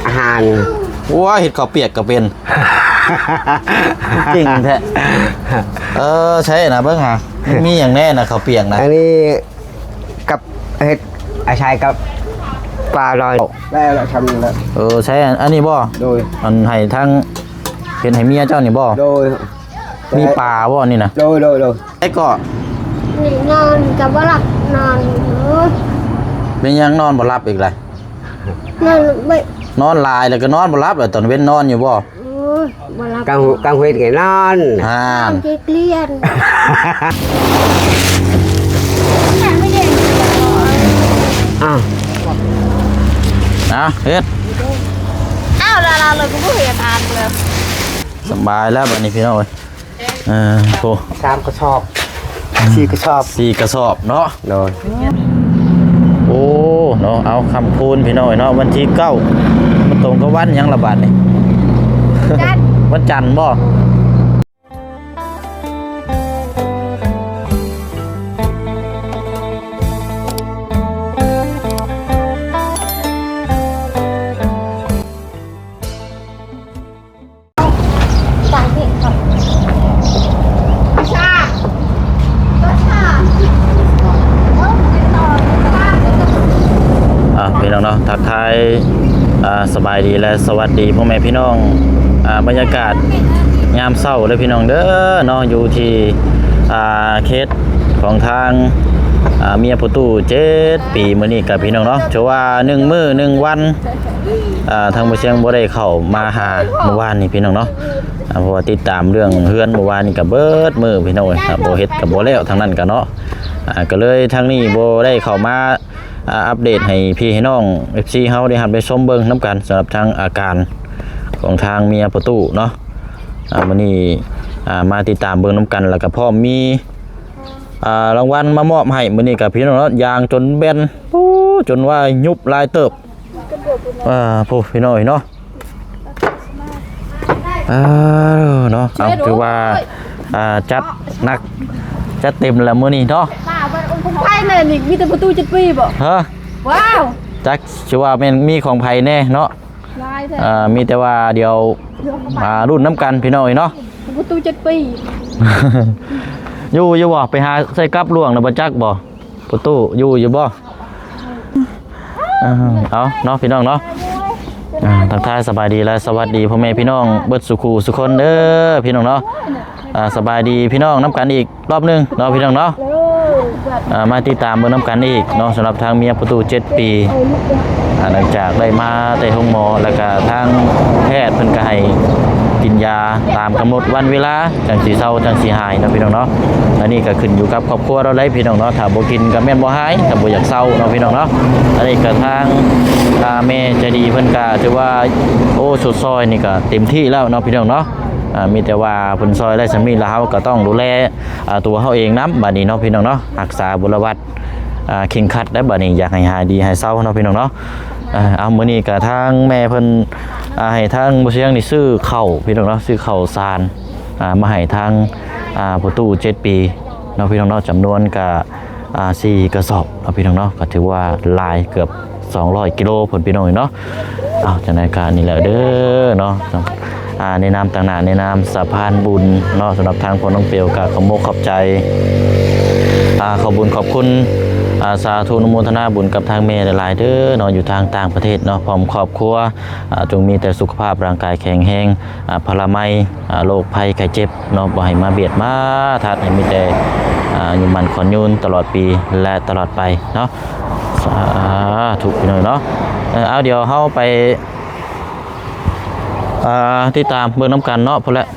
ອາຫານ ໂອ້ຍ ເຮັດເຂົ້າປຽກກໍເປັນ ເກັ່ງແທ້. ເອີ ໃຊ່ນະ ເບິ່ງຫາ ມີຫຍັງແດ່ນະ ເຂົ້າປຽກນະ? ອັນນີ້ກັບເຮັດອາໄສກັບປາລອຍ ແລ້ວລະ ຊ່ຳນີ້ແຫຼະ. ເອີ ໃຊ່ ອັນ ອັນນີ້ບໍ່? ໂດຍ. ອັນໃຫ້ທາງ ເຮັດໃຫ້ເມຍເຈົ້ານີ້ບໍ່? ໂດຍ. ມີປາບໍ່ນີ້ນະ? ໂດຍ ໂດຍ ໂດຍ. ໄອ້ກໍ ນີ້ນອນກໍບໍ່ຫຼັບ ນອນ ເປັນຫຍັງນອນບໍ່ຫຼັບອີກລະ? ນອນໄປ ນອນຫຼາຍແລ້ວກໍນອນບໍ່ຫຼັບແລ້ວ. ຕອນເວັນນອນຢູ່ບໍ່? ໂອ້ຍ ບໍ່ຫຼັບ ກາງ ກາງເວັນກໍນອນ ອ່າ ນອນເກກລຽນ ອ້າວ ເຮັດ ອ້າວ ລາວ ລາວເລີຍ ກູບໍ່ເຫັນອ່ານເລີຍ. ສະບາຍແລ້ວບັດນີ້ພີ່ນ້ອງເອີຍ. ເອີ ໂອ້ ສາມກະສອບ ສີ່ກະສອບ ສີ່ກະສອບເນາະ. ໂດຍ. ໂອ້ ເນາະ ເອົາ ຄ່ຳຄູນພີ່ນ້ອງເອີຍເນາະ ວັນທີເກົ້າ ມັນຕົງກັບວັນຫຍັງລະບາດນີ້? ວັນຈັນ ວັນຈັນບໍ່? ອ່າ ພີ່ນ້ອງເນາະ ທັກທາຍ ອ່າ ສະບາຍດີ ແລະ ສະຫວັດດີພໍ່ແມ່ພີ່ນ້ອງ. ອ່າ ບັນຍາກາດຍາມເຊົ້າເດີພີ່ນ້ອງເດີເນາະ ຢູ່ທີ່ ອ່າ ເຂດ ຂອງທາງ ອ່າ ເມຍພໍ່ຕູ້ເຈັດປີ ມື້ນີ້ກັບພີ່ນ້ອງເນາະ ຖືວ່າໜຶ່ງມື້ໜຶ່ງວັນ ອ່າ ທາງບໍ່ຊຽງບໍ່ໄດ້ເຂົ້າມາຫາມື້ວານນີ້ພີ່ນ້ອງເນາະ ອ່າ ເພາະວ່າຕິດຕາມເລື່ອງເຮືອນ ມື້ວານນີ້ກໍເບິດມື້ພີ່ນ້ອງເອີຍ ອ່າ ບໍ່ເຮັດກໍບໍ່ແລ້ວທາງນັ້ນກໍເນາະ ອ່າ ກໍເລີຍທາງນີ້ບໍ່ໄດ້ເຂົ້າມາ ອ່າ ອັບເດດໃຫ້ພີ່ໃຫ້ນ້ອງ ເອັຟຊີ ເຮົາໄດ້ຮັບໄດ້ຊົມເບິ່ງນຳກັນ ສຳລັບທາງອາການຂອງທາງເມຍພໍ່ຕູ້ເນາະ. ອ່າ ມື້ນີ້ ອ່າ ມາຕິດຕາມເບິ່ງນຳກັນ ແລ້ວກໍພ້ອມມີ ອ່າ ລາງວັນມາມອບໃຫ້ມື້ນີ້ກັບພີ່ນ້ອງເນາະ ຢ່າງຈົນແບນ ໂອ້ ຈົນວ່າຍຸບຫຼາຍເຕີບ ອ່າ ໂອ້ ພີ່ນ້ອງເອີຍເນາະ ອ່າ ເນາະ ເອົາ ຖືວ່າ ອ່າ ຈັດໜັກຈັດເຕັມແລ້ວມື້ນີ້ເນາະ. ໃຜແນ່ນີ້ ມີແຕ່ພໍ່ຕູ້ເຈັດປີບໍ່? ຮະ? ວ້າວ ຈັກຊິວ່າແມ່ນມີຂອງໃຜແນ່ເນາະ. ຫຼາຍແທ້ ອ່າ ມີແຕ່ວ່າດຽວ ອ່າ ລຸ້ນນຳກັນພີ່ນ້ອງເອີຍເນາະ ປະຕູເຈັດປີ ຢູ່ ຢູ່ບໍ່? ໄປຫາໃສ່ກັບຫຼວງນະ ບໍ່ຈັກບໍ່? ປະຕູຢູ່ ຢູ່ບໍ່? ເອີ ເອົາເນາະ ພີ່ນ້ອງເນາະ ອ່າ ທັກທາຍສະບາຍດີ ແລະ ສະຫວັດດີພໍ່ແມ່ພີ່ນ້ອງເບິດສູ່ຄູ່ສູ່ຄົນເດີພີ່ນ້ອງເນາະ. ອ່າ ສະບາຍດີພີ່ນ້ອງນຳກັນອີກ ຮອບໜຶ່ງເນາະ ພີ່ນ້ອງເນາະ ເອີ ອ່າ ມາຕິດຕາມເບິ່ງນຳກັນອີກເນາະ ສຳລັບທາງເມຍພໍ່ຕູ້ເຈັດປີ ອ່າ ຫຼັງຈາກໄດ້ມາແຕ່ໂຮງໝໍ ແລ້ວກະທາງແພດເພິ່ນກະໃຫ້ກິນຢາຕາມກຳນົດວັນເວລາ ຈັ່ງຊິເຊົາ ຈັ່ງຊິຫາຍເນາະ ພີ່ນ້ອງເນາະ. ອັນນີ້ກະຂຶ້ນຢູ່ກັບຄອບຄົວລາວໄດ໋ ພີ່ນ້ອງເນາະ ຖ້າບໍ່ກິນກະແມ່ນບໍ່ຫາຍ ຖ້າບໍ່ຢາກເຊົາເນາະ ພີ່ນ້ອງເນາະ. ອັນນີ້ກະທາງ ອ່າ ແມ່ໃຈດີເພິ່ນກະຖືວ່າ ໂອ້ ຊົດຊ່ອຍນີ້ກະເຕັມທີ່ແລ້ວເນາະ ພີ່ນ້ອງເນາະ. ອ່າ ມີແຕ່ວ່າເພິ່ນຊ່ອຍໄດ້ສ່ຳນີ້ລະ ເຮົາກໍຕ້ອງດູແລ ອ່າ ຕົວເຮົາເອງນຳ ບາດນີ້ເນາະ ພີ່ນ້ອງເນາະ ຮັກສາບຸລະວັດ ອ່າ ເຄັ່ງຄັດໄດ້ ບາດນີ້ຢາກໃຫ້ຫາຍດີຫາຍເຊົາເນາະ ພີ່ນ້ອງເນາະ. ອ່າ ເອົາ ມື້ນີ້ກໍທາງແມ່ເພິ່ນ ອ່າ ໃຫ້ທາງບໍ່ຊຽງນີ້ຊື້ເຂົ້າ ພີ່ນ້ອງເນາະ ຊື້ເຂົ້າສານ ອ່າ ມາໃຫ້ທາງ ອ່າ ພໍ່ຕູ້ເຈັດປີເນາະ ພີ່ນ້ອງເນາະ ຈຳນວນກໍ ອ່າ ສີ່ກະສອບເນາະ ພີ່ນ້ອງເນາະ ກໍຖືວ່າຫຼາຍ ເກືອບສອງຮ້ອຍກິໂລພຸ້ນ ພີ່ນ້ອງເອີຍເນາະ. ເອົາ ຈັ່ງໃດກໍນີ້ແຫຼະເດີເນາະ ອ່າ ໃນນາມຕາງໜ້າ ໃນນາມສະພານບຸນເນາະ ສຳລັບທາງພໍ່ນ້ອງເປວກໍຂອບອົກຂອບໃຈ ອ່າ ຂອບບຸນຂອບຄຸນ ອ່າ ສາທຸອະນຸໂມທະນາບຸນກັບທາງແມ່ຫຼາຍໆເດີເນາະ ຢູ່ທາງຕ່າງປະເທດເນາະ ພ້ອມຄອບຄົວ ອ່າ ຈົ່ງມີແຕ່ສຸຂະພາບຮ່າງກາຍແຂງແຮງ ອ່າ ພະລາໄມ ອ່າ ໂລກໄພໄຂ້ເຈັບເນາະ ບໍ່ໃຫ້ມາບຽດມາທາດ ໃຫ້ມີແຕ່ ອ່າ ອາຍຸໝັ້ນຂວັນຍືນຕະຫຼອດປີ ແລະ ຕະຫຼອດໄປເນາະ ສາທຸ ພີ່ນ້ອງເນາະ. ເອີ ເອົາ ດຽວເຮົາໄປ ອ່າ ຕິດຕາມເບິ່ງນຳກັນເນາະ ພຸ້ນແຫຼະ ດ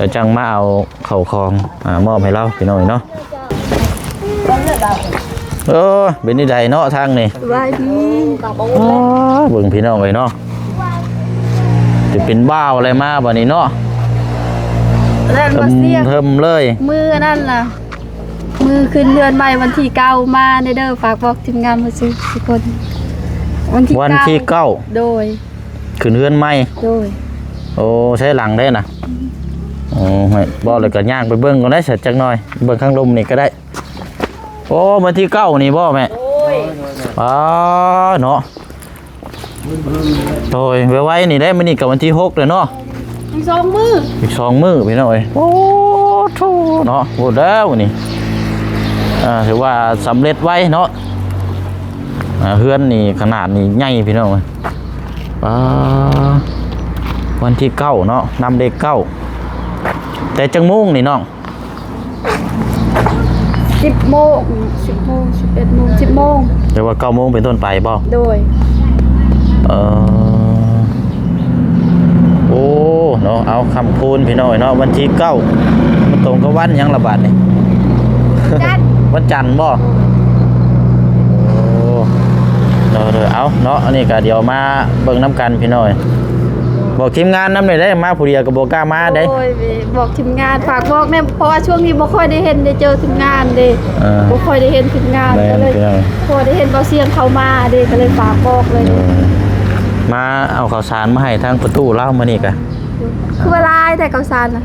ຽວຈັ່ງມາເອົາເຂົ້າຂອງ ອ່າ ມອບໃຫ້ລາວ ພີ່ນ້ອງເນາະ. ເອີ ເປັນຈັ່ງໃດເນາະທາງນີ້? ສະບາຍດີ. ອ້າ ເບິ່ງພີ່ນ້ອງເອີຍເນາະ ຈະເປັນບ່າວແລ້ວມາບັດນີ້ເນາະ ແລ້ວມາສຽງເທິມເລີຍ. ມື້ອັນນັ້ນນະ ມື້ຂຶ້ນເຮືອນໃໝ່ວັນທີເກົ້າ ມາແດ່ເດີ ຝາກບອກທີມງານໝົດສູ່ທຸກຄົນ. ວັນທີ ວັນທີເກົ້າ ເກົ້າ ໂດຍ. ຂຶ້ນເຮືອນໃໝ່ ໂດຍ. ໂອ້ ໃຊ້ຫຼັງໄດ້ນະ. ໂອ້ ໃຫ້ບອກແລ້ວກໍຍ່າງໄປເບິ່ງກ່ອນໄດ້ ສັກຈັກໜ່ອຍ ເບິ່ງຂ້າງລຸ່ມນີ້ກໍໄດ້. ໂອ້ ມື້ທີເກົ້ານີ້ບໍ່ແມ່? ໂດຍ. ອ້າ ເນາະ ໂດຍ ໄວໆນີ້ແຫຼະ ມື້ນີ້ກໍວັນທີຫົກແລ້ວເນາະ ອີກສອງມື້ ອີກສອງມື້ພີ່ນ້ອງເອີຍ. ໂອ້ໂທ້ເນາະ ໂອ້ແລ້ວນີ້ ອ່າ ຖືວ່າສຳເລັດໄວເນາະ. ອ່າ ເຮືອນນີ້ຂະໜາດນີ້ໃຫຍ່ພີ່ນ້ອງເອີຍ. ອ່າ ວັນທີເກົ້າເນາະ ນຳເລກເກົ້າ ແຕ່ຈັກໂມງນີ້ນ້ອງ? ສິບໂມງ ສິບໂມງ ສິບເອັດໂມງ ສິບໂມງ ແຕ່ວ່າເກົ້າໂມງເປັນຕົ້ນໄປບໍ່? ໂດຍ ເອີ ໂອ້ ເນາະ ເອົາ ຄ່ຳຄູນພີ່ນ້ອງເນາະ ວັນທີເກົ້າ ມັນຕົງກັບວັນຫຍັງລະບາດນີ້? ວັນຈັນ ວັນຈັນບໍ່? ໂອ້ ເອີ ເອີ ເອົາເນາະ ອັນນີ້ກໍດຽວມາເບິ່ງນຳກັນພີ່ນ້ອງ. ບອກທີມງານນຳແດ່ເດ້ ມາຜູ້ດຽວກໍບໍ່ກ້າມາເດ້. ໂອ້ຍ ບອກທີມງານ ຝາກບອກແດ່ ເພາະວ່າຊ່ວງນີ້ບໍ່ຄ່ອຍໄດ້ເຫັນໄດ້ເຈີທີມງານເດ້. ເອີ ບໍ່ຄ່ອຍໄດ້ເຫັນທີມງານ ແມ່ນ ກໍເລີຍ ພີ່ນ້ອງ ພໍໄດ້ເຫັນບ່າວຊຽງເຂົ້າມາເດ້ ກໍເລີຍຝາກບອກເລີຍ. ເອີ ມາເອົາເຂົ້າສານມາໃຫ້ທາງປະຕູລາວມື້ນີ້ກະ ຄືວ່າຫຼາຍແທ້ເຂົ້າສານນະ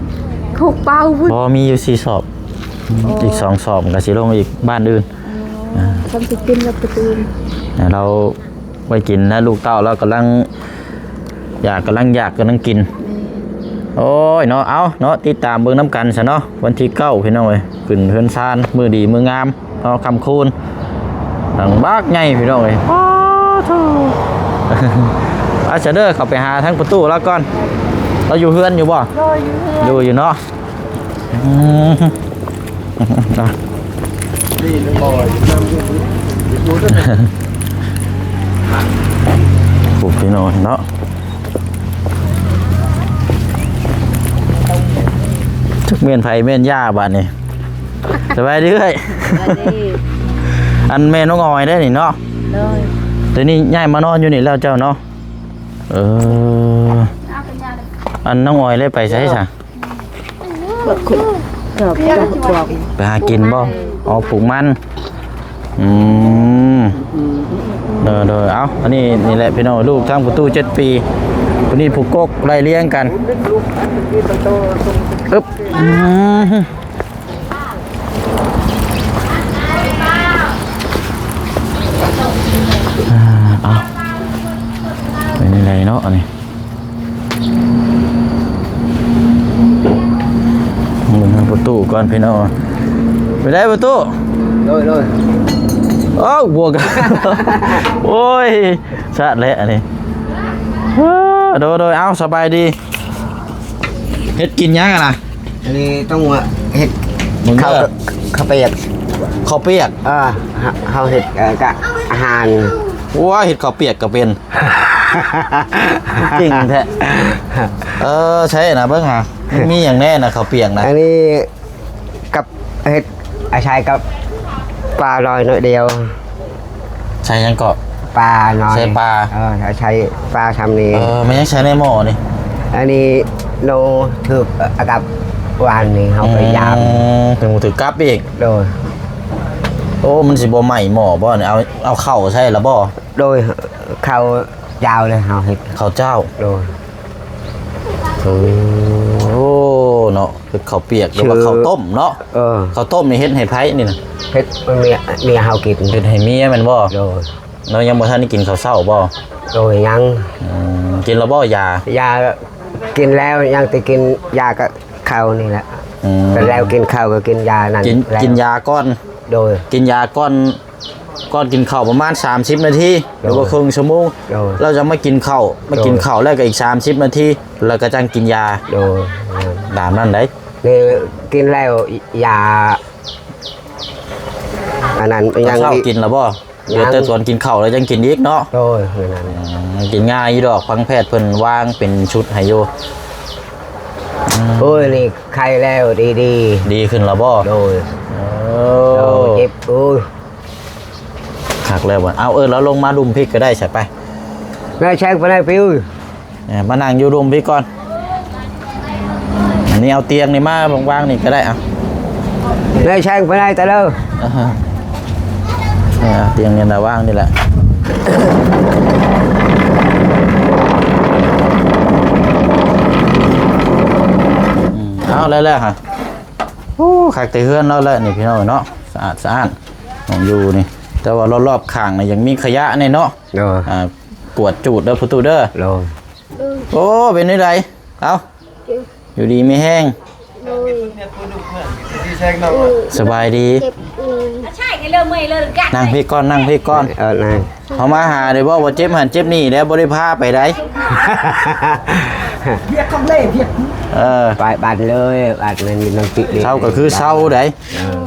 ຫົກເປົາພຸ້ນ. ບໍ່ ມີຢູ່ສີ່ສອບ ອໍ ອີກສອງສອບກໍຊິລົງອີກບ້ານອື່ນ. ອໍ ອ່າ ຄຳຊິກິນກັບປະຕູ ລາວໄວ້ກິນນະ ລູກເຕົ້າລາວກຳລັງຢາກ ກຳລັງຢາກ ກຳລັງກິນ. ແມ່ນ ໂອ້ຍເນາະ ເອົາເນາະ ຕິດຕາມເບິ່ງນຳກັນຊະເນາະ ວັນທີເກົ້າ ພີ່ນ້ອງເອີຍ ຂຶ້ນເຮືອນຊານ ມື້ດີມື້ງາມເນາະ ຄ່ຳຄູນ ຫຼັງບັກໃຫຍ່ພີ່ນ້ອງເອີຍ. ໂອ້ໂທ້ ອາ ຊະເດີ ເຂົ້າໄປຫາທາງປະຕູລາວກ່ອນ. ລາວຢູ່ເຮືອນຢູ່ບໍ່? ໂດຍ ຢູ່ເຮືອນ ຢູ່ ຢູ່ເນາະ. ອືມ ນີ້ບໍ່ນຳຢູ່ ໂອ້ ພີ່ນ້ອງເນາະ ຈັກແມ່ນໃຜແມ່ນຍ່າບາດນີ້. ສະບາຍດີເອື້ອຍ. ສະບາຍດີ. ອັນແມ່ນ້ອງອອຍໄດ໋ນີ້ເນາະ? ໂດຍ. ແຕ່ນີ້ຍ້າຍມານອນຢູ່ນີ້ແລ້ວເຈົ້າເນາະ? ເອີ ອັນນ້ອງອອຍໄດ້ໄປໃສຊະ? ບັກຂຸດ ດອກ ດອກ ໄປຫາກິນບໍ່? ອໍ ປູກມັນ. ອືມ ໂດຍ ໂດຍ ເອົາ ອັນນີ້ ນີ້ແຫຼະພີ່ນ້ອງ ລູກທາງປະຕູເຈັດປີ ຜູ້ນີ້ຜູ້ກົກໄລ່ລຽງກັນ. ອຶບ ອືມ ອ່າ ເອົາ ເປັນຈັ່ງໃດເນາະອັນນີ້? ເບິ່ງປະຕູກ່ອນພີ່ນ້ອງ. ໄປໄດ້ປະຕູ? ໂດຍ ໂດຍ. ໂອ້ ບວກ ໂອ້ຍ ຊາດແຫຼະອັນນີ້. ໂດຍ ໂດຍ ເອົາ ສະບາຍດີ. ເຮັດກິນຫຍັງຫັ້ນນະ? ອັນນີ້ຕ້ອງວ່າເຮັດ ເບິ່ງເດີ ເຂົ້າ ເຂົ້າປຽກ ເຂົ້າປຽກ. ເອີ ເຮົາ ເຮົາເຮັດ ເອີ ກະອາຫານ. ໂອ້ຍ ເຮັດເຂົ້າປຽກກໍເປັນ ເກັ່ງແທ້. ເອີ ໃຊ່ນະ ເບິ່ງຫາ ມັນມີຫຍັງແດ່ນະ ເຂົ້າປຽກນະ? ອັນນີ້ກັບ ເຮັດ ອາໄສກັບປານ້ອຍໜ້ອຍດຽວ. ໃສ່ຫຍັງເກາະ? ປານ້ອຍ ໃສ່ປາ. ເອີ ໃສ່ປາຊ່ຳນີ້. ເອີ ແມ່ນຫຍັງໃສ່ໃນໝໍ້ນີ້? ອັນນີ້ໜູຖືກກັບວານນີ້ ເຮົາໄປຢາມ. ອືມ ຖືກກັບອີກ. ໂດຍ. ໂອ້ ມັນຊິບໍ່ໄໝ້ໝໍ້ບໍ່ນີ້? ເອົາ ເອົາເຂົ້າໃສ່ລະບໍ່? ໂດຍ ເຂົ້າເຈົ້າເລີຍ ເຮົາເຮັດເຂົ້າເຈົ້າ. ໂດຍ. ໂອ້ ເນາະ ເຮັດເຂົ້າປຽກ ຫຼືວ່າເຂົ້າຕົ້ມເນາະ? ເອີ ເຂົ້າຕົ້ມນີ້ເຮັດໃຫ້ໃຜນີ້ນະ? ເຮັດເມຍ ເມຍເຮົາກິນ. ເຮັດໃຫ້ເມຍແມ່ນບໍ່? ໂດຍ. ແລ້ວຍັງບໍ່ທັນໄດ້ກິນເຂົ້າເຊົ້າບໍ່? ໂດຍ ຍັງ. ອືມ ກິນແລ້ວບໍ່ຢາ? ຢາກິນແລ້ວ ຍັງແຕ່ກິນຢາກັບເຂົ້ານີ້ແຫຼະ. ອືມ ແລ້ວກິນເຂົ້າກໍກິນຢານັ້ນ. ກິນ ແລ້ວ ກິນຢາກ່ອນ. ໂດຍ. ກິນຢາກ່ອນ ກ່ອນກິນເຂົ້າປະມານສາມສິບນາທີ ໂດຍ ຫຼືວ່າເຄິ່ງຊົ່ວໂມງ. ໂດຍ. ແລ້ວຈັ່ງມາກິນເຂົ້າ ມາກິນເຂົ້າແລ້ວກໍອີກສາມສິບນາທີ ແລ້ວກໍຈັ່ງກິນຢາ. ໂດຍ. ຕາມນັ້ນໄດ໋. ນີ້ກິນແລ້ວຢາອັນນັ້ນຍັງ ເຊົ້າກິນແລ້ວບໍ່? ຍັງ. ເດີແຕ່ຕອນກິນເຂົ້າແລ້ວຈັ່ງກິນອີກເນາະ? ໂດຍ. ອືມ ກິນງ່າຍຢູ່ດອກ ຟັງແພດເພິ່ນວາງເປັນຊຸດໃຫ້ຢູ່. ອືມ ໂອ້ຍ ນີ້ໄຄແລ້ວ ດີໆ ດີຂຶ້ນແລ້ວບໍ່? ໂດຍ. ເອີ ເຈັບ ໂອ້ຍ ຄັກແລ້ວ. ເອົາ ເອີ ລາວລົງມາລຸ່ມພີ້ກໍໄດ້ ໃສ່ໄປ ນາຍແຊງໄປໄດ້ປິວ. ເອີ ມານັ່ງຢູ່ລຸ່ມພີ້ກ່ອນ. ອັນນີ້ເອົາຕຽງນີ້ມາວາງໆນີ້ກໍໄດ້. ເອົາ ນາຍແຊງໄປໄດ້ຕະເລີ. ເອີ ຕຽງນີ້ລະ ວາງນີ້ແຫຼະ. ເອົາ ແລ້ວໆ ຮະ. ໂອ້ ຄັກແຕ່ເຮືອນເນາະ ແລ້ວນີ້ພີ່ນ້ອງເນາະ ສະອາດສະອ້ານ ໝ່ອງຢູ່ນີ້. ແຕ່ວ່າລອບໆຂ້າງນີ້ຍັງມີຂະຫຍະແດ່ເນາະ. ໂດຍ. ອ່າ ກວດຈູດເດີພໍ່ຕູ້ເດີ. ໂດຍ. ໂອ້ ເປັນຈັ່ງໃດ? ເອົ້າ ຢູ່ດີມີແຮງ. ໂດຍ. ສະບາຍດີ. ນັ່ງພີ້ກ່ອນ ນັ່ງພີ້ກ່ອນ. ເອີ ນັ່ງ. ເຮົາມາຫາໄດ້ບໍ່ ວ່າເຈັບຫັ້ນເຈັບນີ້ແລ້ວ ບໍ່ໄດ້ພາໄປໃດ. ວຽກຂອງເລ່ ວຽກ. ເອີ ໄປບ້ານເລີຍ ບ້ານນັ້ນຢູ່ນຳຕິເດ. ເຊົາກໍຄືເຊົາໃດ.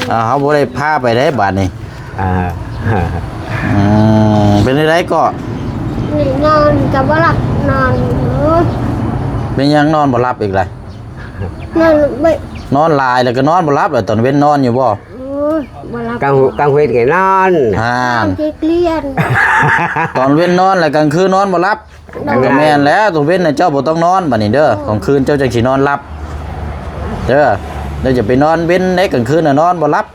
ເອີ ເຮົາບໍ່ໄດ້ພາໄປໃດບາດນີ້. ອ່າ ອືມ ເປັນຈັ່ງໃດເກາະ? ນີ້ນອນກໍບໍ່ຫຼັບ ນອນຢູ່. ເປັນຫຍັງນອນບໍ່ຫຼັບອີກລະ? ນອນບໍ່ ນອນຫຼາຍແລ້ວກໍນອນບໍ່ຫຼັບລະ. ຕອນເວັນນອນຢູ່ບໍ່? ໂອ້ຍ ບໍ່ຫຼັບ. ກາງ ກາງເວັນກໍນອນ. ຫັ້ນ ນອນຂີ້ເກຍດ. ຕອນເວັນນອນແລ້ວກາງຄືນນອນບໍ່ຫຼັບ. ໂດຍ. ກໍແມ່ນແລ້ວ ຕອນເວັນນະເຈົ້າບໍ່ຕ້ອງນອນບາດນີ້ເດີ. ໂດຍ. ກາງຄືນເຈົ້າຈັ່ງຊິນອນຫຼັບເດີ. ແລ້ວຈະໄປນອນເວັນໃດ ກາງຄືນນະນອນບໍ່ຫຼັບ.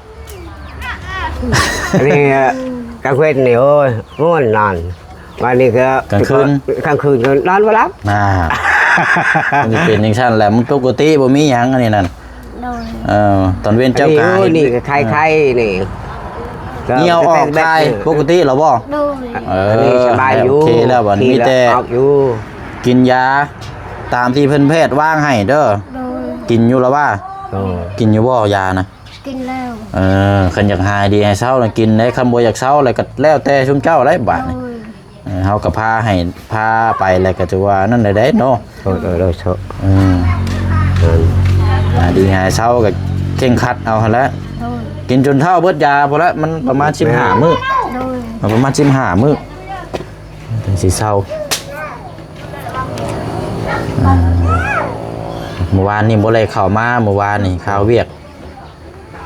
ອັນນີ້ກາງເວັນນີ້ ໂອ້ຍ ມ່ວນນອນ. ວັນນີ້ກໍກາງຄືນ ກາງຄືນກໍນອນບໍ່ຫຼັບ. ອ່າ ມັນຊິເປັນຈັ່ງຊັ້ນແຫຼະ ມັນປົກກະຕິ ບໍ່ມີຫຍັງອັນນີ້ນັ້ນ. ໂດຍ. ເອີ ຕອນເວັນເຈົ້າກໍ ອັນນີ້ ໂອ້ຍ ນີ້ກໍໄຂ້ໆ ນີ້ ເຫື່ອອອກຖ່າຍປົກກະຕິແລ້ວບໍ່? ໂດຍ. ເອີ ອັນນີ້ສະບາຍຢູ່ ໂອເຄແລ້ວ. ບັດນີ້ມີແຕ່ ອອກຢູ່ ກິນຢາຕາມທີ່ເພິ່ນແພດວາງໃຫ້ເດີ. ໂດຍ. ກິນຢູ່ລະວ່າ? ໂດຍ. ກິນຢູ່ບໍ່ຢານະ? ກິນແລ້ວ. ເອີ ຄັນຢາກຫາຍດີໃຫ້ເຊົານະກິນເດ້ ຄັນບໍ່ຢາກເຊົາແລ້ວກໍແລ້ວແຕ່ຊຸມເຈົ້າແຫຼະບາດນີ້. ໂດຍ. ເອີ ເຮົາກໍພາໃຫ້ ພາໄປແລ້ວກໍຖືວ່ານັ້ນແຫຼະເດ້ເນາະ. ໂດຍ ໂດຍ ໂດຍ. ເອີ ຫາດີໃຫ້ເຊົາກໍເຄັ່ງຄັດເອົາຫັ້ນແຫຼະ. ໂດຍ. ກິນຈົນເທົ້າເບິດຢາພຸ້ນລະ ມັນປະມານສິບຫ້າມື້. ໂດຍ. ມັນປະມານສິບຫ້າມື້ ເອີ ຈັ່ງຊິເຊົາ. ອ່າ ມື້ວານນີ້ບໍ່ໄດ້ເຂົ້າມາ ມື້ວານນີ້ຄາວວຽກ.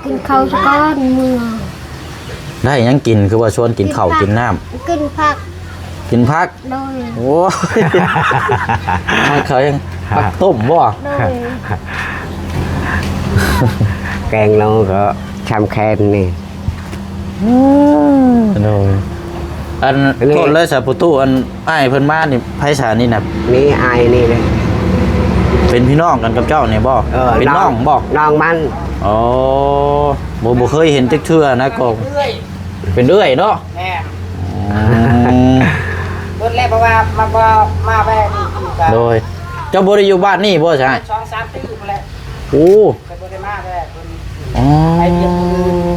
ກິນເຂົ້າສາກ່ອນເມືອ. ໄດ້ຫຍັງກິນ ຄືວ່າຊວນກິນເຂົ້າ ກິນ ກິນນ້ຳ? ກິນຜັກ. ກິນຜັກ? ໂດຍ. ໂອ້ຍ ມັນເຂົາຫຍັງ ຜັກຕົ້ມບໍ່? ໂດຍ. ແກງເຮົາກໍຊຳແຄນນີ້. ໂດຍ. ອັນ ອັນນີ້ ໂທດເລີຍສາ ພໍ່ຕູ້ ອັນ ອ້າຍເພິ່ນມານີ້ ໃຜສານີ້ນະ? ນີ້ອ້າຍນີ້ເດ້. ເປັນພີ່ນ້ອງກັນກັບເຈົ້ານີ້ບໍ່? ເອີ ເປັນນ້ອງ ນ້ອງບໍ່? ນ້ອງມັນ. ອໍ ບໍ່ ບໍ່ເຄີຍເຫັນຈັກເທື່ອນະ ກໍເອື້ອຍ ເປັນເອື້ອຍເນາະ? ແມ່ນ. ອືມ ເບິ່ງແລ້ວ ເພາະວ່າມາ ມາແວ່ນີ້ຢູ່ກັນ. ໂດຍ. ເຈົ້າບໍ່ໄດ້ຢູ່ບ້ານນີ້ບໍ່ຊະ? ສອງສາມປີພຸ້ນແຫຼະ. ໂອ້ ໄປບໍ່ໄດ້ມາແລ້ວເພິ່ນ. ອໍ ໄປວຽກຜູ້ອື່ນ.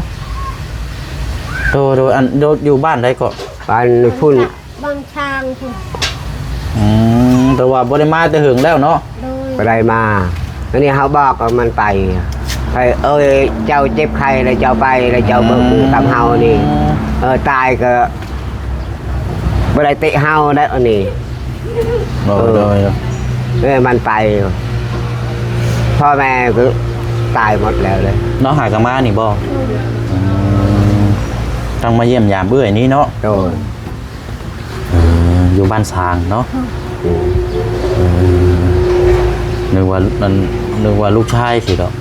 ໂດຍ ໂດຍ. ອັນ ຢູ່ ຢູ່ບ້ານໃດເກາະ? ບ້ານພຸ້ນ ບາງຊ້າງພຸ້ນ. ອືມ ແຕ່ວ່າບໍ່ໄດ້ມາແຕ່ເຫິງແລ້ວເນາະ? ໂດຍ. ບໍ່ໄດ້ມາ. ອັນນີ້ເຮົາບອກວ່າມັນໄປ ໄປ ເອີຍ ເຈົ້າເຈັບໄຂ້ແລ້ວເຈົ້າໄປ ແລ້ວເຈົ້າເບິ່ງ ອືມ ກັບເຮົານີ້. ເອີ ຕາຍກໍບໍ່ໄດ້ເຕະເຮົາໄດ້ອັນນີ້. ໂດຍ ເອີ ໂດຍ ເອີ ມັນໄປ ພໍ່ແມ່ກໍຕາຍໝົດແລ້ວເລີຍ. ນ້ອງຫາກໍມານີ້ບໍ່? ໂດຍ. ອືມ ຕ້ອງມາຢ້ຽມຢາມເອື້ອຍນີ້ເນາະ? ໂດຍ. ເອີ ຢູ່ບ້ານຊາງເນາະ? ໂດຍ. ເອີ ນຶກວ່າ ອັນ ນຶກວ່າລູກຊາຍຊິດອກ.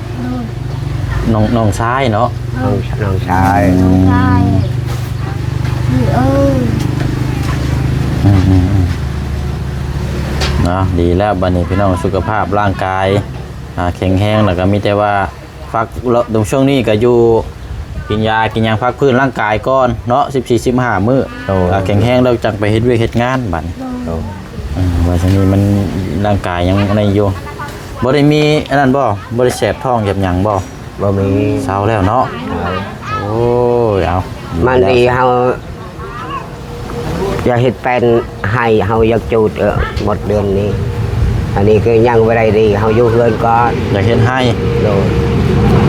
ໂດຍ. ນ້ອງ ນ້ອງຊາຍເນາະ? ນ້ອງ ນ້ອງຊາຍ. ອືມ ນ້ອງຊາຍ. ເອີ ອືມໆໆ ເນາະ ດີແລ້ວ ບັດນີ້ພີ່ນ້ອງ ສຸຂະພາບຮ່າງກາຍ ອ່າ ແຂງແຮງ ແລ້ວກໍມີແຕ່ວ່າ ພັກ ແລ້ວຊ່ວງນີ້ກໍຢູ່ ກິນຢາກິນຫຍັງ ພັກຟື້ນຮ່າງກາຍກ່ອນເນາະ ສິບສີ່ ສິບຫ້າ ມື້. ໂດຍ. ອ່າ ແຂງແຮງແລ້ວຈັ່ງໄປເຮັດວຽກເຮັດງານບັດນີ້. ໂດຍ. ເອີ ວ່າຊະນີ້ມັນ ຮ່າງກາຍຍັງອັນນັ້ນຢູ່ ບໍ່ໄດ້ມີອັນນັ້ນບໍ່? ບໍ່ໄດ້ແສບທ້ອງແສບຫຍັງບໍ່? ບໍ່ມີ. ເຊົາແລ້ວເນາະ? ເຊົາ. ໂອ້ຍ ເອົາ ມັນດີ ເຮົາຢາກເຮັດແປນໄຮ່ ເຮົາຢາກຈູດ ເອີ ໝົດເດືອນນີ້. ອັນນີ້ກໍຍັງບໍ່ໄດ້ດີ ເຮົາຢູ່ເຮືອນກ່ອນ. ຢາກເຮັດໄຮ່. ໂດຍ.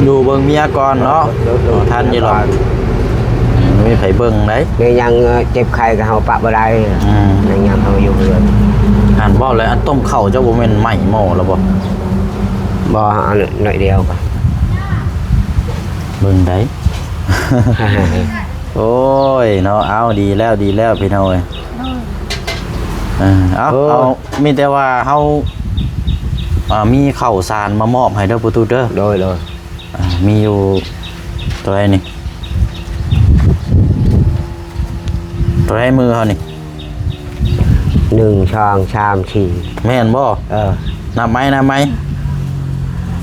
ຢູ່ເບິ່ງເມຍກ່ອນເນາະ? ໂດຍ ໂດຍ. ເອົາທັນຢູ່ດອກ. ບໍ່ມີໃຜເບິ່ງໃດ໋. ແມ່ນຫຍັງ ເອີ ເຈັບໄຂ້ກໍເຮົາປະບໍ່ໄດ້. ອືມ ແມ່ນຫຍັງເຮົາຢູ່ເຮືອນ. ຫັ້ນເວົ້າແລ້ວ ອັນຕົ້ມເຂົ້າເຈົ້າບໍ່ແມ່ນໄໝ້ໝໍ້ແລ້ວບໍ່? ບໍ່ ອັນໜ້ອຍດຽວກໍ ເບິ່ງໃດ. ໂອ້ຍເນາະ ເອົາ ດີແລ້ວ ດີແລ້ວ ພີ່ນ້ອງເອີຍ. ໂດຍ. ເອີ ເອົາ ໂອ້ ເອົາ ມີແຕ່ວ່າເຮົາ ອ່າ ມີເຂົ້າສານມາມອບໃຫ້ເດີ ພໍ່ຕູ້ເດີ. ໂດຍ ໂດຍ. ອ່າ ມີຢູ່ເທົ່າໃດນີ້? ເທົ່າໃດມືເຮົານີ້? ໜຶ່ງ ສອງ ສາມ ສີ່. ແມ່ນບໍ່? ເອີ ນັບໃໝ່ ນັບໃໝ່.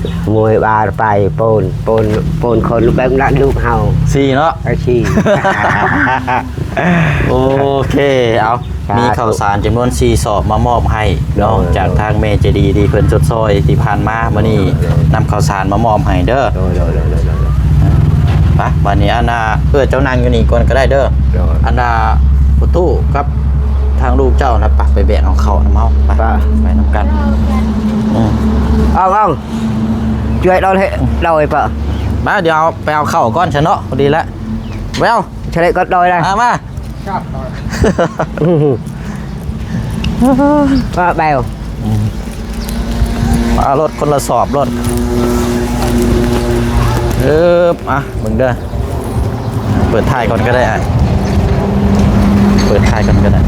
ໜຶ່ງ ມວຍບາໄປໂປນ ໂປນ ໂປນຄົນແບບນັ້ນລູກເຮົາ ສີ່ເນາະ ໄປສີ່ ໂອເຄ ເອົາ ສາທຸ ມີເຂົ້າສານຈຳນວນສີ່ສອບມາມອບໃຫ້ ໂດຍ ເນາະ ຈາກທາງແມ່ໃຈດີທີ່ເພິ່ນຊົດຊ່ອຍທີ່ຜ່ານມາ ມື້ນີ້ ໂດຍ ນຳເຂົ້າສານມາມອບໃຫ້ເດີ ໂດຍ ໂດຍ ໄປ ບາດນີ້ ອັນນ່າ ເອື້ອຍເຈົ້ານັ່ງຢູ່ນີ້ກ່ອນກໍໄດ້ເດີ ໂດຍ ອັນນ່າ ປະຕູກັບທາງລູກເຈົ້ານະ ໄປ ໄປແບກເອົາເຂົ້ານຳເຮົາ ໄປ ໄປ ໄປນຳກັນ ອືມ ເອົາ ເອົາ ຊ່ວຍເຮົາເດ ເຮົາໄປ ມາ ດຽວເອົາ ໄປເອົາເຂົ້າກ່ອນຊະເນາະ ພໍດີແລ້ວ ແວວ ສະເລະກໍດອຍໄດ້ ມາ ມາ ມາແບວ ອືມ ເອົາລົດຄົນລະສອບໂລດ ເອີບ ອ່ະ ເບິ່ງເດີ ເປີດທ້າຍກ່ອນກໍໄດ້ອ້າຍ ເປີດທ້າຍກ່ອນກໍໄດ້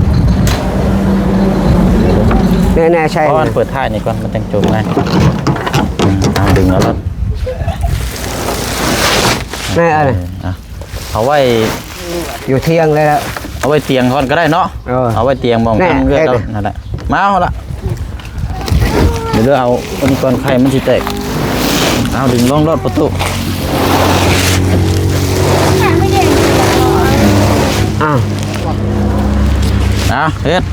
ແນ່ໆ ໃຊ່ ເປີດທ້າຍນີ້ກ່ອນ ມັນຈັ່ງຈົບໄງ ອືມ ເອົາ ດຶງເອົາໂລດ ແນ່ ເອີ ອ່ະ ເອົາໄວ້ຢູ່ທຽງເລີຍລະ ເອົາໄວ້ຕຽງກ່ອນກໍໄດ້ເນາະ ເອີ ເອົາໄວ້ຕຽງໝ່ອງ ແນ່ ທາງເຮືອນ ເອີ ເຈົ້າ ເອີ ນັ້ນແຫຼະ ມາເອົາລະ ດຽວເດີ ເອົາອັນນີ້ກ່ອນ ໄຂ່ມັນຊິແຕກ ເອົາດຶງລົງໂລດປະຕູ ອ້າວ ເອົາເຮັດ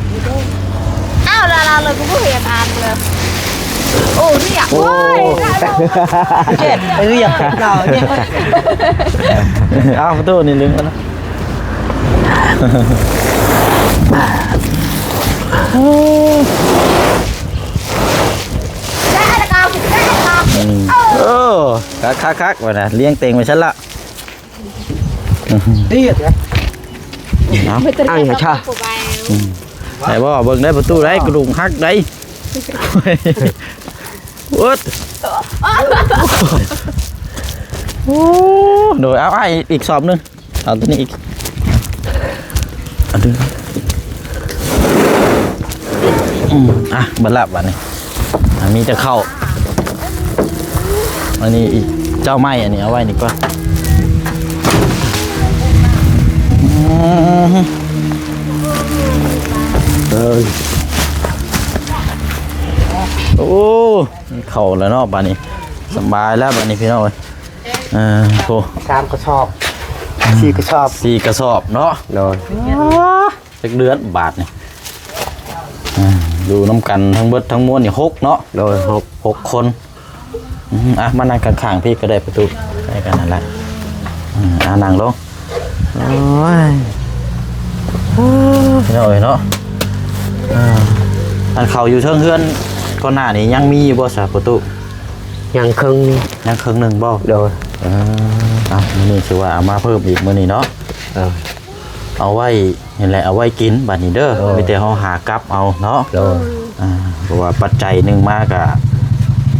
ອ້າວ ລາວ ລາວເລີຍ ກູບໍ່ເຮັດອັນເລີຍ ໂອ້ ເຮັດ ໂອ້ ໂອ້ຍ ເຈັບ ເອີ ຢາກເຈັບເຮົາ ເຈັບ ເອົາປະຕູນີ້ດຶງກ່ອນນະ ອືມ ເອີ ຄັກໆໆ ວ່ານະ ລຽງເຕັງໄວ້ຊັ້ນລະ ເອີ ເອົາ ເອົາ ຊະ ອືມ ໄດ້ບໍ່ ເບິ່ງໄດ້ປະຕູໄດ້ ກະດູກຫັກໄດ້ ເອີ ໂອ້ ໂດຍ ເອົາ ອ້າຍ ອີກສອບໜຶ່ງ ເອົາຕົວນີ້ອີກ ເອົາ ອືມ ອ່ະ ເບິດລະບາດນີ້ ອ່ະ ມີແຕ່ເຂົ້າ ອັນນີ້ອີກ ເຈົ້າໄມ້ ອັນນີ້ເອົາໄວ້ນີ້ກ່ອນ ອືມ ເອີ ໂອ້ ເຂົ້າແລ້ວເນາະ ບາດນີ້ ສະບາຍແລ້ວບາດນີ້ ພີ່ນ້ອງເອີຍ ເອີ ໂອ້ ສາມກະສອບ ສີ່ກະສອບ ສີ່ກະສອບເນາະ ໂດຍ ອ່າ ຈັກເດືອນບາດນີ້ ອ່າ ຢູ່ນຳກັນທັງເບິດທັງມວນນີ້ ຫົກເນາະ ໂດຍ ຫົກ ຫົກຄົນ ອືມ ອ່ະ ມານັ່ງຂ້າງໆ ພີ້ກໍໄດ້ປະຕູ ໃກ້ກັນນັ້ນແຫຼະ ອືມ ອ່າ ນັ່ງລົງ ໂອ້ຍ ພີ່ນ້ອງເອີຍເນາະ ອ່າ ອັນເຂົາຢູ່ເທິງເຮືອນກ່ອນໜ້ານີ້ຍັງມີຢູ່ບໍ່ຊະປະຕູ? ຍັງເຄິ່ງໜຶ່ງ ຍັງເຄິ່ງໜຶ່ງບໍ່? ໂດຍ ເອີ ອ່ະ ມື້ນີ້ຖືວ່າເອົາມາເພີ່ມອີກມື້ນີ້ເນາະ ເອີ ເອົາໄວ້ນີ້ແຫຼະ ເອົາໄວ້ກິນບາດນີ້ເດີ ເອີ ມີແຕ່ເຮົາຫາກັບເອົາເນາະ ໂດຍ ອ່າ ເພາະວ່າປັດໄຈໜຶ່ງມາກະ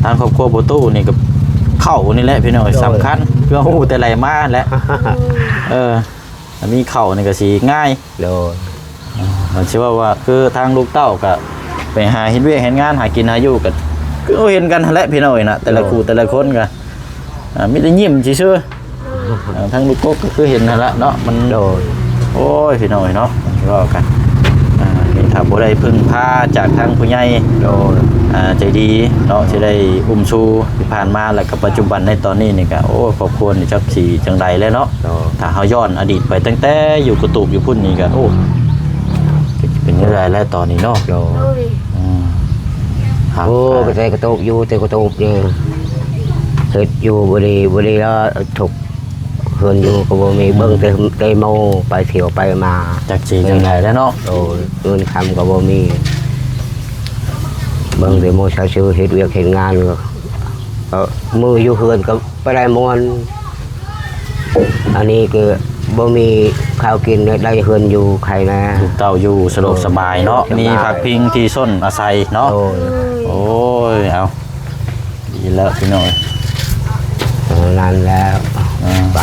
ທາງຄອບຄົວປະຕູນີ້ກະເຂົ້ານີ້ແຫຼະ ພີ່ນ້ອງເອີຍ ໂດຍ ສຳຄັນ ຄືເຮົາຮູ້ແຕ່ໄຫຼມາແຫຼະ ເອີ ອັນມີເຂົ້ານີ້ກະຊິງ່າຍ ໂດຍ ອ່າ ຊິເວົ້າວ່າຄືທາງລູກເຕົ້າກະໄປຫາເຮັດວຽກເຮັດງານ ຫາກິນຫາຢູ່ກະຄືເຮົາເຫັນກັນຫັ້ນແຫຼະ ພີ່ນ້ອງເອີຍນະ ແຕ່ລະ ໂດຍ ຄູ່ແຕ່ລະຄົນກະ ອ່າ ມີແຕ່ຍິ້ມຊື່ໆ ອ່າ ທາງລູກກົກກໍຄືເຫັນຫັ້ນລະເນາະ ມັນ ໂດຍ ໂອ້ຍ ພີ່ນ້ອງເອີຍເນາະ ເວົ້າກັນ ອ່າ ນີ້ຖ້າບໍ່ໄດ້ເພິ່ງພາຈາກທາງຜູ້ໃຫຍ່ ໂດຍ ອ່າ ໃຈດີເນາະ ທີ່ໄດ້ອຸ້ມຊູທີ່ຜ່ານມາ ແລ້ວກໍປັດຈຸບັນໃນຕອນນີ້ນີ້ກໍ ໂອ້ຍ ຄອບຄົວນີ້ຈັກຊິຈັ່ງໃດແລ້ວເນາະ ໂດຍ ຖ້າເຮົາຍ້ອນອະດີດໄປຕັ້ງແຕ່ຢູ່ກະຕູບຢູ່ພຸ້ນນີ້ກໍ ໂອ້ ກໍຊິເປັນຈັ່ງໃດແລ້ວຕອນນີ້ເນາະ ໂດຍ ອືມ ໂອ້ ກໍແຕ່ກະຕູບຢູ່ ແຕ່ກະຕູບນີ້ ເຮັດຢູ່ບໍ່ດີ ບໍ່ດີແລ້ວ ທຸກ ເຮືອນຢູ່ກໍບໍ່ມີ ອືມ ເບິ່ງແຕ່ ແຕ່ໝູ່ໄປທ່ຽວໄປມາ ຈັກຊິຈັ່ງໃດແລ້ວເນາະ ໂດຍ ເງິນຄຳກໍບໍ່ມີ ເບິ່ງແຕ່ໝູ່ຊາວຊື່ເຮັດວຽກເຮັດງານ ກໍມື້ຢູ່ເຮືອນກໍໄປໄດ້ມ່ວນ ອັນນີ້ກໍບໍ່ມີຂ້າວກິນ ໄດ້ເຮືອນຢູ່ໄຄແນ່ ລູກເຕົ້າຢູ່ສະດວກສະບາຍເນາະ ໂດຍ ມີ ສະບາຍ ພັກພິງທີ່ຊົນອາໄສເນາະ ໂດຍ ໂອ້ຍ ເອົາ ດີແລ້ວພີ່ນ້ອງ ເອີ ນັ້ນແລ້ວ ອ່າ ໄປ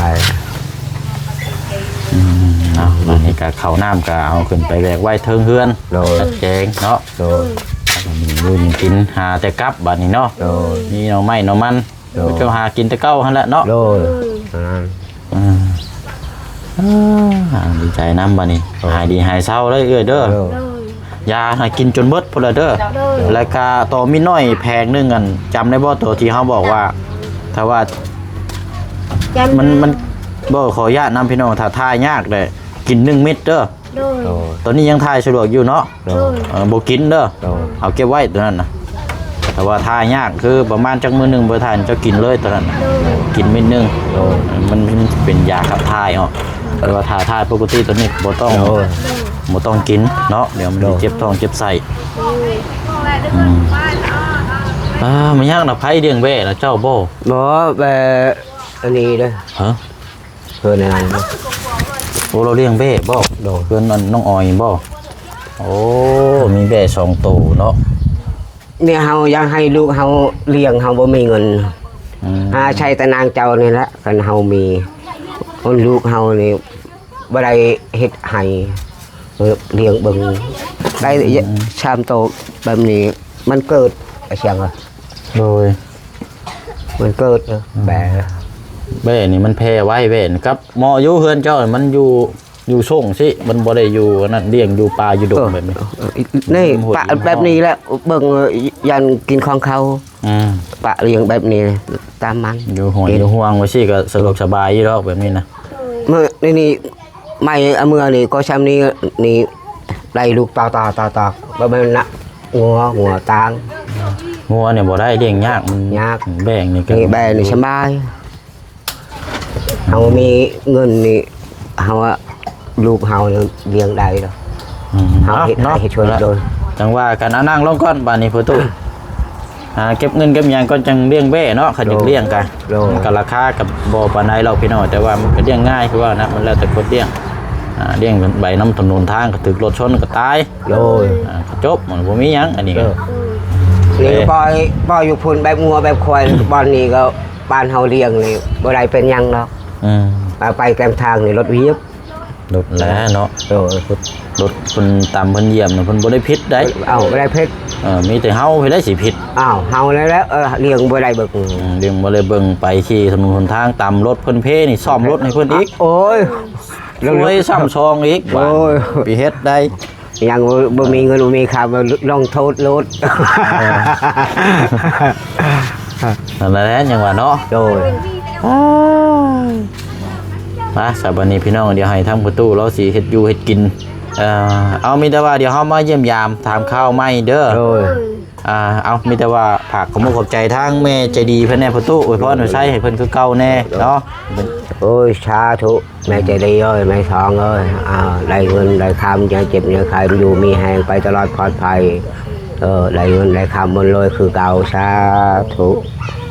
ອືມ ເອົາ ອັນນີ້ກະເຂົ້ານ້ຳກະເອົາຂຶ້ນໄປແບກໄວ້ເທິງເຮືອນ ໂດຍ ຈັດແຈງເນາະ ໂດຍ ມື້ນີ້ຢູ່ກິນຫາແຕ່ກັບບາດນີ້ເນາະ ໂດຍ ມີໜໍ່ໄມ້ໜໍ່ມັນ ໂດຍ ເຈົ້າຫາກິນແຕ່ເກົ່າຫັ້ນແຫຼະເນາະ ໂດຍ ອືມ ອ່າ ດີໃຈນຳບາດນີ້ ໂດຍ ຫາຍດີຫາຍເຊົາເດີເອື້ອຍເດີ ໂດຍ ໂດຍ ຢາໃຫ້ກິນຈົນເບິດພຸ້ນລະເດີ. ໂດຍ ແລ້ວກະຕໍ່ມີນ້ອຍແຜງໜຶ່ງ ອັນ ຈຳໄດ້ບໍ່ ໂຕທີ່ເຮົາບອກວ່າ ຖ້າວ່າ ຈຳ ມັນ ໄດ້ ມັນ ບໍ່ ຂໍອະນຸຍາດນຳພີ່ນ້ອງ ຖ້າຖ່າຍຍາກແຫຼະ ກິນໜຶ່ງເມັດເດີ. ໂດຍ ໂດຍ ຕອນນີ້ຍັງຖ່າຍສະດວກຢູ່ເນາະ. ໂດຍ ເອີ ບໍ່ກິນເດີ. ໂດຍ ເອົາເກັບໄວ້ຕົວນັ້ນນະ. ແຕ່ວ່າຖ້າຍາກຄືປະມານຈັກມື້ໜຶ່ງບໍ່ຖ່າຍ ເຈົ້າກິນເລີຍຕົວນັ້ນນະ. ໂດຍ ກິນເມັດໜຶ່ງ. ໂດຍ ມັນ ມັນເປັນຢາຂັບຖ່າຍເນາະ. ແຕ່ວ່າຖ້າຖ່າຍປົກກະຕິຕົວນີ້ບໍ່ຕ້ອງ ໂດຍ ບໍ່ຕ້ອງກິນເນາະ. ດຽວມັນ ໂດຍ ຊິເຈັບທ້ອງເຈັບໄສ້. ໂດຍ ອືມ ອ່າ ແມ່ນຫຍັງນະ ໃຜລ້ຽງແບ້ນະ ເຈົ້າບໍ່? ບໍ່ ແບ້ອັນນີ້ເດ້. ຮະ? ເພິ່ນນັ້ນ. ໂອ້ ລາວລ້ຽງແບ້ບໍ່? ໂດຍ ເພິ່ນອັນນ້ອງອອຍບໍ່? ໂອ້ ມີແບ້ສອງໂຕເນາະ. ເມຍເຮົາຢາກໃຫ້ລູກເຮົາລ້ຽງ ເຮົາບໍ່ມີເງິນ. ອືມ ຫາໃຊ້ແຕ່ນາງເຈົ້ານີ້ແຫຼະ. ຄັນເຮົາມີ ຄົນລູກເຮົານີ້ບໍ່ໄດ້ເຮັດໃຫ້ ເອີ ລ້ຽງເບິ່ງ ໄດ້ ອືມ ສາມໂຕແບບນີ້ ມັນເກີດ ອາ ສຽງ ໂດຍ ມັນເກີດ ອືມ ແບ້ ແບ້ນີ້ມັນແຜ່ໄວ ແບ້ນີ້ກັບເໝາະຢູ່. ເຮືອນເຈົ້າມັນຢູ່ ຢູ່ໂສ້ງຊິ ມັນບໍ່ໄດ້ຢູ່ອັນນັ້ນ ລ້ຽງຢູ່ປ່າຢູ່ດົງແບບນີ້. ເອີ ເອີ ນີ້ ມັນຫົວ ປະແບບນີ້ແຫຼະ ເບິ່ງ ຢ້ານກິນຂອງເຂົາ. ອືມ ປະລ້ຽງແບບນີ້ຕາມມັນ ຢູ່ຫ້ວຍ ກິນ ຢູ່ຮ່ວງໄວ້ຊິກໍສະດວກສະບາຍຢູ່ດອກແບບນີ້ນະ. ໂດຍ ມື້ນີ້ ໄມ້ອາເມືອນີ້ກໍຊ່ຳນີ້ ນີ້ໄລ່ລູກຕາຕາຕາຕາ ບໍ່ແມ່ນນະ ງົວ ງົວຕ່າງ. ງົວນີ້ບໍ່ໄດ້ ລ້ຽງຍາກ ມັນຍາກ. ແບ້ນີ້ກໍ ນີ້ແບ້ນີ້ສະບາຍ. ເຮົາມີເງິນນີ້ ເຮົາວ່າລູກເຮົານີ້ລ້ຽງໄດ້ດອກ. ອືມ ເຮົາເຮັດ ເນາະ ໃຫ້ເຮັດຊ່ວຍ. ໂດຍ ຈັ່ງວ່າກັນ. ອ່າ ນັ່ງລົງກ່ອນບາດນີ້ພໍ່ຕູ້. ຫາເກັບເງິນເກັບຫຍັງກ່ອນ ຈັ່ງລ້ຽງແບ້ເນາະ. ຄັນຢາກລ້ຽງກະ ໂດຍ ໂດຍ ມັນກະລາຄາກະບໍ່ປານໃດດອກພີ່ນ້ອງ ແຕ່ວ່າມັນກະລ້ຽງງ່າຍ ຄືວ່ານະ ມັນແລ້ວແຕ່ຄົນລ້ຽງ. ອ່າ ລ້ຽງໄປນຳຖະໜົນທາງ ກະຖືກລົດຊົນກະຕາຍ. ໂດຍ ອ່າ ກະຈົບ ມັນບໍ່ມີຫຍັງອັນນີ້ກະ. ໂດຍ ນີ້ ເອີ ປ່ອຍ ປ່ອຍຢູ່ພຸ້ນແບບງົວແບບຄວາຍ ບ່ອນນີ້ກໍບ້ານເຮົາລ້ຽງນີ້ບໍ່ໄດ້ເປັນຫຍັງດອກ. ອືມ ເອົາໄປແກມທາງນີ້ລົດຫວຽບ ລົດແຫຼະເນາະ. ໂດຍ ລົດເພິ່ນຕຳເພິ່ນຢຽບນະ ເພິ່ນບໍ່ໄດ້ຜິດໃດ. ເອົາ ບໍ່ໄດ້ຜິດ. ເອີ ມີແຕ່ເຮົາພີ້ແຫຼະຊິຜິດ. ອ້າວ ເຮົາແລ້ວ ເອີ ລ້ຽງບໍ່ໄດ້ເບິ່ງ. ອືມ ລ້ຽງບໍ່ໄດ້ເບິ່ງ ໄປຂີ່ຖະໜົນຫົນທາງ ຕຳລົດເພິ່ນເພນີ້ ສ້ອມລົດໃຫ້ເພິ່ນອີກ. ໂອ້ຍ ຊ່ວຍຊ້ຳຊອງອີກ. ໂອ້ຍ ບາດໄປເຮັດໄດ້ ຍັງບໍ່ ບໍ່ມີເງິນບໍ່ມີຄຳ ລົງໂທດໂລດ. ເອີ ນັ້ນແຫຼະ ຍັງວ່າເນາະ. ໂດຍ ມາ ສະບາດນີ້ພີ່ນ້ອງ ດຽວໃຫ້ທາງພໍ່ຕູ້ລາວຊິເຮັດຢູ່ເຮັດກິນ. ເອີ ເອົາ ມີແຕ່ວ່າດຽວເຮົາມາຢ້ຽມຢາມຖາມຂ່າວໃໝ່ເດີ. ໂດຍ ອ່າ ເອົາ ມີແຕ່ວ່າຝາກຂອບມຸກຂອບໃຈທາງແມ່ໃຈດີເພິ່ນແດ່ພໍ່ຕູ້ ອວຍພອນອວຍໄຊໃຫ້ເພິ່ນຄືເກົ່າແດ່ເນາະ. ໂອ້ຍ ສາທຸ ແມ່ໃຈດີເອີຍ ແມ່ທອງເອີຍ ອ່າ ໄດ້ເງິນໄດ້ຄຳ ຢ່າເຈັບຢ່າໄຂ້ ຢູ່ມີແຮງໄປຕະຫຼອດປອດໄພ ເອີ ໄດ້ເງິນໄດ້ຄຳໝົດເລີຍຄືເກົ່າ ສາທຸ.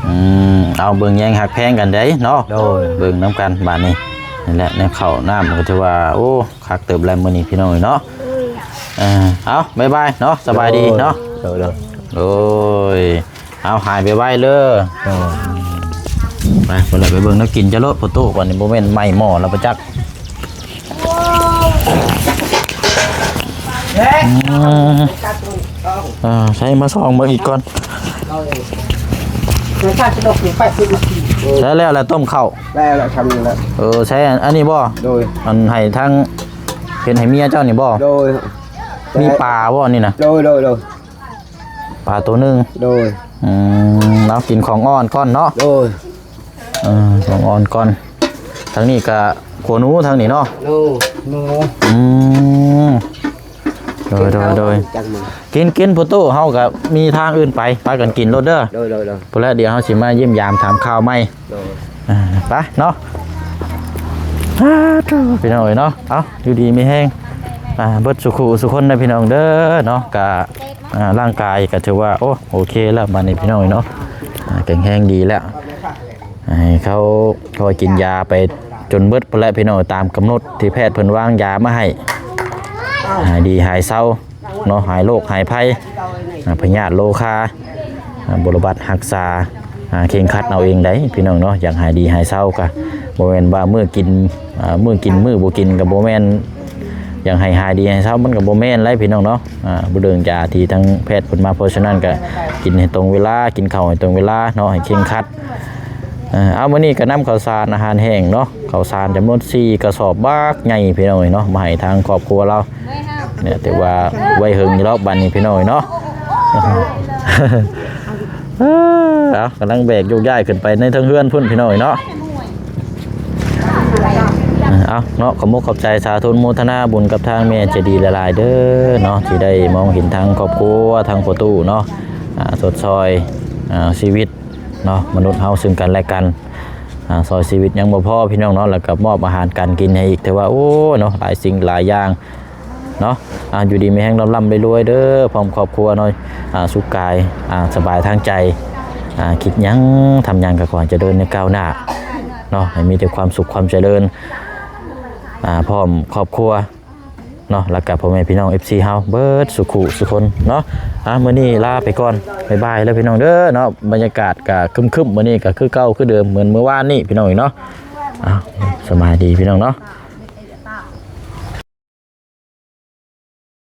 ອືມ ເອົາ ເບິ່ງແຍງຮັກແພງກັນເດ້ເນາະ. ໂດຍ ເບິ່ງນຳກັນບາດນີ້. ນີ້ແຫຼະ ແນວເຂົ້ານ້ຳກໍຖືວ່າ ໂອ້ ຄັກເຕີບແລ້ວມື້ນີ້ພີ່ນ້ອງເອີຍເນາະ. ເອີ ເອົາ ບາຍບາຍເນາະ ສະບາຍດີເນາະ. ໂດຍ ໂດຍ ໂດຍ ເອົາ ຫາຍໄວໆເດີ. ໂດຍ ໄປ ໄປເລີຍ ໄປເບິ່ງແນວກິນຈະໂລດພໍ່ຕູ້ ບາດນີ້ບໍ່ແມ່ນໄໝ້ໝໍ້ແລ້ວປະຈັກ. ອືມ ອ່າ ໃສ່ມາສ່ອງເບິ່ງອີກກ່ອນ. ໃສ່ແລ້ວລະຕົ້ມເຂົ້າ ແລ້ວລະ ຊ່ຳນີ້ແຫຼະ. ເອີ ໃສ່ອັນນີ້ບໍ່? ໂດຍ ອັນໃຫ້ທາງ ເຮັດໃຫ້ເມຍເຈົ້ານີ້ບໍ່? ໂດຍ ມີປາບໍ່ອັນນີ້ນະ? ໂດຍ ໂດຍ ໂດຍ ປາໂຕໜຶ່ງ. ໂດຍ ອືມ ເອົາ ກິນຂອງອ່ອນກ່ອນເນາະ. ໂດຍ ເອີ ຂອງອ່ອນກ່ອນ. ທາງນີ້ກະຂົວໜູ ທາງນີ້ເນາະ. ໂດຍ ອືມ ໂດຍ ໂດຍ ໂດຍ ກິນ ກິນ ພໍ່ຕູ້ ເຮົາກະມີທາງອື່ນໄປ ພາກັນກິນໂລດເດີ. ໂດຍ ໂດຍ ໂດຍ ພຸ້ນແຫຼະ ດຽວເຮົາຊິມາຢ້ຽມຢາມຖາມຂ່າວໃໝ່. ໂດຍ ອ່າ ໄປເນາະ. ສາທຸ ພີ່ນ້ອງເອີຍເນາະ. ເອົາ ຢູ່ດີມີແຮງ ອ່າ ເບິດສູ່ຄູ່ສູ່ຄົນເດີພີ່ນ້ອງເດີເນາະ. ກະ ອ່າ ຮ່າງກາຍກໍຖືວ່າ ໂອ້ ໂອເຄແລ້ວບາດນີ້ພີ່ນ້ອງເນາະ. ອ່າ ແຂງແຮງດີແລ້ວ ໃຫ້ເຂົາ ເຂົາກິນຢາໄປຈົນເບິດພຸ້ນແຫຼະພີ່ນ້ອງ ຕາມກຳນົດທີ່ແພດເພິ່ນວາງຢາມາໃຫ້ ໃຫ້ດີຫາຍເຊົາເນາະ ຫາຍໂລກຫາຍໄພ ອ່າ ພະຍາດໂລຄາ ອ່າ ບົວລະບັດຮັກສາ ອ່າ ເຄັ່ງຄັດເອົາເອງໄດ໋ພີ່ນ້ອງເນາະ. ຢາກໃຫ້ດີໃຫ້ເຊົາກະບໍ່ແມ່ນວ່າມື້ກິນ ອ່າ ມື້ກິນມື້ບໍ່ກິນກະບໍ່ແມ່ນ ຢາກໃຫ້ຫາຍດີໃຫ້ເຊົາ ມັນກະບໍ່ແມ່ນໄດ໋ພີ່ນ້ອງເນາະ. ອ່າ ບໍ່ເລື່ອງຢາທີ່ທາງແພດເພິ່ນມາ ເພາະສະນັ້ນກະກິນໃຫ້ຕົງເວລາ ກິນເຂົ້າໃຫ້ຕົງເວລາເນາະ ໃຫ້ເຄັ່ງຄັດ. ເອົາ ມື້ນີ້ກະນຳເຂົ້າສານອາຫານແຫ້ງເນາະ ເຂົ້າສານຈຳນວນສີ່ກະສອບບັກໃຫຍ່ພີ່ນ້ອງເອີຍເນາະ ມາໃຫ້ທາງຄອບຄົວລາວ. ນີ້ ແຕ່ວ່າໄວ້ເຫິງຢູ່ດອກບັດນີ້ພີ່ນ້ອງເອີຍເນາະ. ເອີ ເອົາ ກຳລັງແບກໂຍກຍ້າຍຂຶ້ນໄປໃນເທິງເຮືອນພຸ້ນພີ່ນ້ອງເອີຍເນາະ. ເອົາເນາະ ຂອບມຸກຂອບໃຈ ສາທຸອະນຸໂມທະນາບຸນກັບທາງແມ່ໃຈດີຫຼາຍໆເດີເນາະ ທີ່ໄດ້ມອງເຫັນທາງຄອບຄົວ ທາງພໍ່ຕູ້ເນາະ ອ່າ ຊົດຊ່ອຍ ອ່າ ຊີວິດເນາະ ມະນຸດເຮົາເຊິ່ງກັນແລະກັນ ອ່າ ຊ່ອຍຊີວິດຍັງບໍ່ພໍພີ່ນ້ອງເນາະ ແລ້ວກໍມອບອາຫານການກິນໃຫ້ອີກ ຖືວ່າ ໂອ້ ເນາະ ຫຼາຍສິ່ງຫຼາຍຢ່າງ ເນາະ ອ່າ ຢູ່ດີມີແຮງ ລ່ຳໆລວຍໆເດີ ພ້ອມຄອບຄົວເນາະ ອ່າ ສຸກກາຍ ອ່າ ສະບາຍທາງໃຈ ອ່າ ຄິດຫຍັງທຳຫຍັງກໍຂໍໃຫ້ຈະເລີນໃນກ້າວໜ້າເນາະ ໃຫ້ມີແຕ່ຄວາມສຸກຄວາມຈະເລີນ ອ່າ ພ້ອມຄອບຄົວເນາະ ແລ້ວກໍພໍ່ແມ່ພີ່ນ້ອງ ເອັຟຊີ ເຮົາເບິດສູ່ຄູ່ສູ່ຄົນເນາະ. ອ່າ ມື້ນີ້ລາໄປກ່ອນ ບາຍບາຍເດີພີ່ນ້ອງເດີເນາະ. ບັນຍາກາດກໍຄຶ້ມໆ ມື້ນີ້ກໍຄືເກົ່າຄືເດີມ ເໝືອນມື້ວານນີ້ພີ່ນ້ອງເອີຍເນາະ. ອ່າ ສະບາຍດີພີ່ນ້ອງເນາະ.